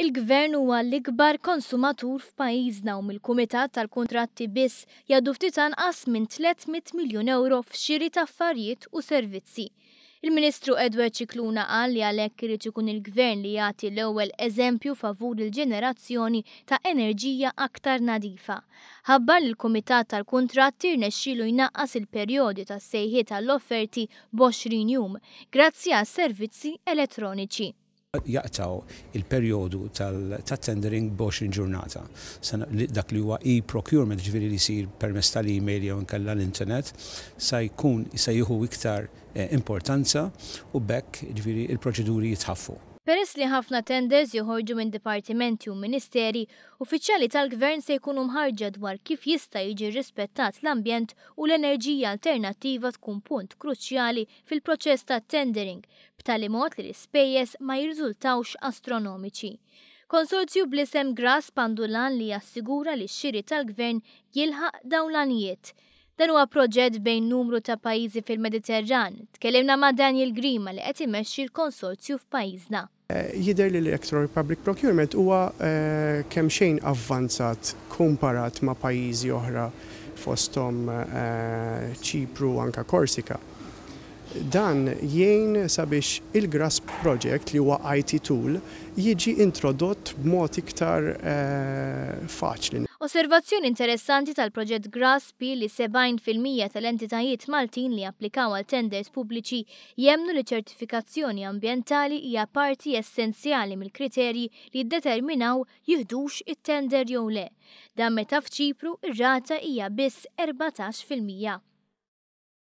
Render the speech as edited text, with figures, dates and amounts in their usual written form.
Il-Gvern huwa l-ikbar konsumatur f'pajjiżna u mill-Kumitat tal-Kuntratti biss jgħaddu ftit anqas minn 300 miljun ewro f'xiri ta' affarijiet u servizzi. Il-Ministru Edward Scicluna qal li għalhekk irid ikun il-Gvern li jagħti l-ewwel eżempju favur il-ġenerazzjoni ta' enerġija aktar nadifa. Ħabbar li l-Kumitat tal-Kuntratti rnexxielu jnaqqas il-perjodi tas-sejħiet għall-offerti b'20 jum, grazzi għas-servizzi elettroniċi. Jaqtgħu il-perjodu tat-tendering b'20 ġurnata. Dak li huwa e-procurement, ġifieri li jsir permezz tal-email jew inkella l-internet, sa jkun sa jieħu iktar importanza u b'hekk ġifieri il-proċeduri jitħaffu. Peress li ħafna tenders joħorġu minn dipartimenti u ministeri, uffiċjali tal-Gvern se jkunu mħarrġa dwar kif jista' jiġi rrispettat l-ambjent u l-enerġija alternattiva tkun punt kruċjali fil-proċess tat-tendering, b'tali mod li l-ispejjeż ma jirriżultawx astronomiċi. Konsorzju bl-isem GRASP għandu l-għan li jassigura li x-xiri tal-Gvern jilħaq dawn l-għanijiet. Dan huwa proġett bejn numru ta' pajjiżi fil-Mediterran. Tkellimna ma' Daniel Grima li qed imexxi l-konsorzju f'pajjiżna. Jidher li l-Electronic Public Procurement huwa kemxejn avvanzat kumparat ma' pajjiżi oħra fosthom Ċipru u anke Korsika. Dan jgħin sabiex il-GRASP Project, li huwa IT tool, jiġi introdott b'mod iktar faċli. Osservazzjoni interessanti tal-proġett GRASP hi li 70% tal-entitajiet Maltin li applikaw għal tenders pubbliċi jemmnu li ċertifikazzjoni ambjentali hija parti essenzjali mill-kriterji li jiddeterminaw jiħdux it-tender jew le. Dan meta f'Ċipru r-rata hija biss 14%.